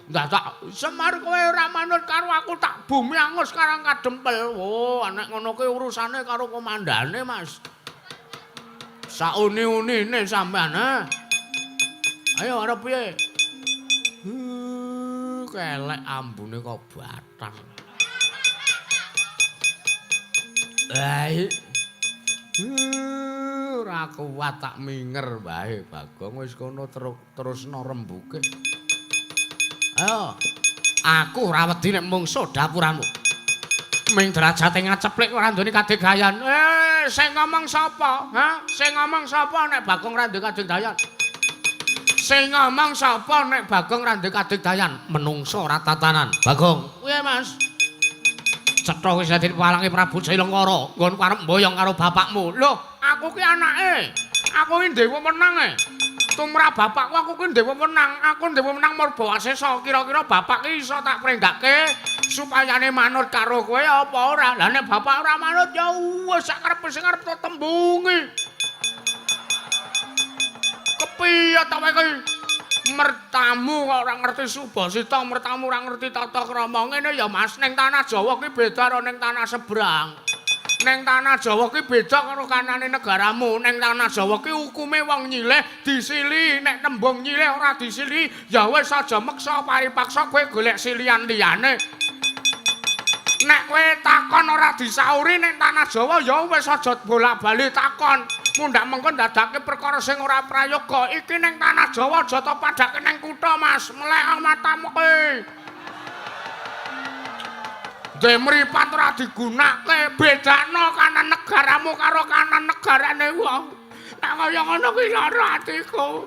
Dadak Semar kowe ora manut karo aku tak bumi angus karang kadempel. Wo, nek ngono kuwi urusane karo komandane, Mas. Sauni-unine sampean, ha. Ayo arep piye? Kelek ambune kok batang. Lah ora kuat tak minger wae Bagong wis kono terusno rembuke. Ayo, aku ora wedi nek mungsuh dapuramu. Ming derajate ngaceplik ora nduweni kadegayan. Sing ngomong sapa? Ha? Sing ngomong sapa nek Bagong ora duwe kadegayan? Sing ngomong sapa nek Bagong ora duwe kadegayan? Menungso ora tatanan. Bagong, piye Mas? Cetha wis dadi palange Prabu Jailangkara, nggonku arep mboyong karo bapakmu. Loh, aku ki anake. Aku ki ndewe wenang e. Tumrap bapakku aku ki ndewe wenang. Aku ndewe wenang Murbawasesa. Kira-kira bapak ki iso tak prenggake supayane manut karo kowe apa ora? Lah nek bapak ora manut ya wis sak karepe sing arep tak tembungi. Kepiye ta kowe iki? Mertamu kok ora ngerti subasita, mertamu ora ngerti tata krama. Ngene ya Mas, ning tanah Jawa ki beda karo ning tanah sebrang. Ning tanah Jawa ki beda karo kanane negaramu. Ning tanah Jawa ki hukume wong nyileh disili, nek tembung nyileh ora disili, ya wis aja meksa paripaksa kowe golek silian liyane. Nek kowe takon ora disauri ning tanah Jawa ya wis aja bolak-balik takon. Mundhak mengko ndadake perkara sing ora prayoga. Iki ning tanah Jawa aja to padhake ning kutha, Mas. Melek matamu kowe. Ndek mripat ora digunake, bedakno kanan negaramu karo kanan negarane wong. Nek kaya ngono kuwi lara atiku.